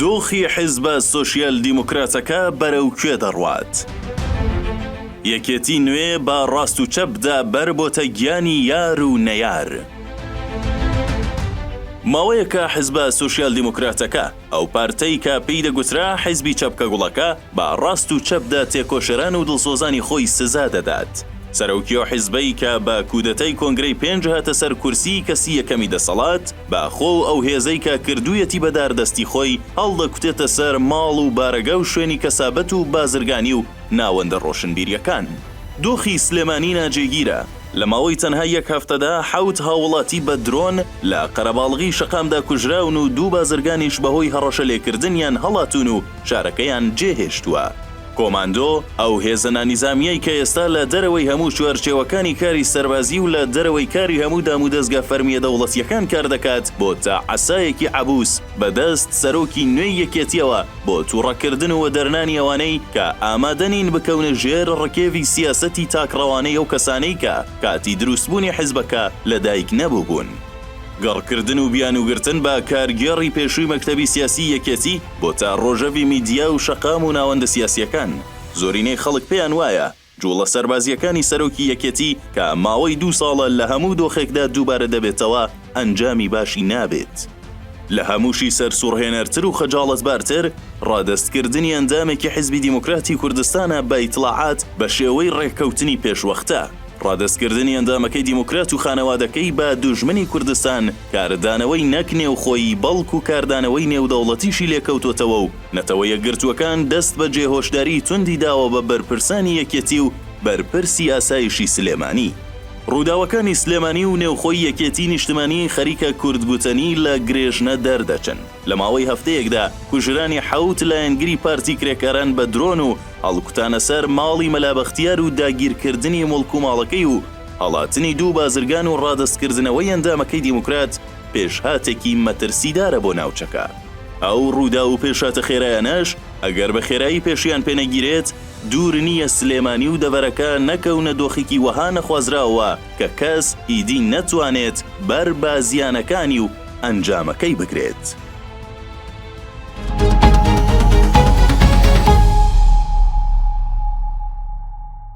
دۆخی حیزبە سۆشیال دیموکراتەکە بەرەو کوێ دەڕوات؟ یەکێتی نوێ بە ڕاست و چەپدا بەر بۆتە گیانی یار و نەیار. ماوەیەکە حیزبە سۆشیال دیموکراتەکە، ئەو پارتەی کە پێی دەگوترا حیزبی چەپکە گوڵەکە، بە ڕاست و چەپدا تێکۆشەران و دڵسۆزانی خۆی سزا دەدات. سەرۆکی ئەو حیزبەی کە بە کودەتای کۆنگرەی پێنج هاتە سەر کورسیی کەسی یەکەمی دەسەڵات، بە خۆ و ئەو هێزەی کە کردوویەتی بە داردەستی خۆی، هەڵدەکوتێتە سەر ماڵ و بارەگا و شوێنی کەسابەت و بازرگانی و ناوەندە ڕۆشنبیرییەکان. دۆخی سلێمانی ناجێگیرە، لە ماوەی تەنها یەک هەفتەدا حەوت هاووڵاتی بە درۆن لە قەرەباڵغی شەقامدا کوژراون و دوو بازرگانیش بەهۆی هەڕەشە لێکردنیان هەڵاتوون و شارەکەیان جێهێشتووە. کۆماندۆ، ئەو هێزە نانیزامییەی کە ئێستا لە دەرەوەی هەموو چوارچێوەکانی کاری سەربازی و لە دەرەوەی کاری هەموو دامودەزگا فەرمییە دەوڵەتییەکان کار دەکات، بۆتە عەسایەکی عەبوس بە دەست سەرۆکی نوێی یەکێتییەوە بۆ توڕەکردن و وەدەرنانی ئەوانەی کە ئامادە نین بکەونە ژێر ڕکێڤی سیاسەتی تاکڕەوانەی ئەو کەسانەی کە کاتی دروستبوونی حزبەکە لەدایک نەبووبوون. گەڕکردن و بیانووگرتن بە کارگێڕی پێشووی مەکتەبی سیاسیی یەکێتی بۆتە ڕۆژەڤی میدیا و شەقام و ناوەندە سیاسییەکان. زۆرینەی خەڵک پێیان وایە جوڵە سەربازییەکانی سەرۆکی یەکێتی کە ماوەی دوو ساڵە لە هەموو دۆخێکدا دووبارە دەبێتەوە ئەنجامی باشی نابێت. لە هەمووشی سەرسوڕهێنەرتر و خەجاڵەتبارتر ڕادەستکردنی ئەندامێکی حیزبی دیموکراتی کوردستانە بە ئیتڵاعات بە شێوەی ڕێککەوتنی پێشوەختە. ڕادەستکردنی ئەندامەکەی دیموکرات و خانەوادەکەی بە دوژمنی کوردستان کاردانەوەی نەک نێوخۆیی بەڵکو کاردانەوەی نێودەوڵەتیشی لێکەوتۆتەوە و نەتەوە یەکگرتووەکان دەست بەجێ هۆشداریی توندی داوە بە بەرپرسانی یەکێتی و بەرپرسی ئاسایشی سلێمانی. ڕووداوەکانی سلێمانی و نێوخۆی یەکێتی نیشتمانی خەریکە کوردگوتەنی لە گرێژنە دەردەچن. لە ماوەی هەفتەیەکدا کوژرانی حەوت لایەنگری پارتی کرێکاران بە درۆن و هەڵکوتانە سەر ماڵی مەلا بەختیار و داگیرکردنی موڵک و ماڵەکەی و هەڵاتنی دوو بازرگان و ڕادەستکردنەوەی ئەندامەکەی دیموکرات پێشهاتێکی مەترسیدارە بۆ ناوچەکە. ئەو ڕووداو و پێشهاتە خێرایانەش ئەگەر بە خێرایی پێشیان پێ نەگیرێت دوور نییە سلێمانی و دەڤەرەکە نەکەونە دۆخێکی وەها نەخوازراوەوە کە کەس ئیدی نەتوانێت بەر بە زیانەکانی و ئەنجامەکەی بگرێت.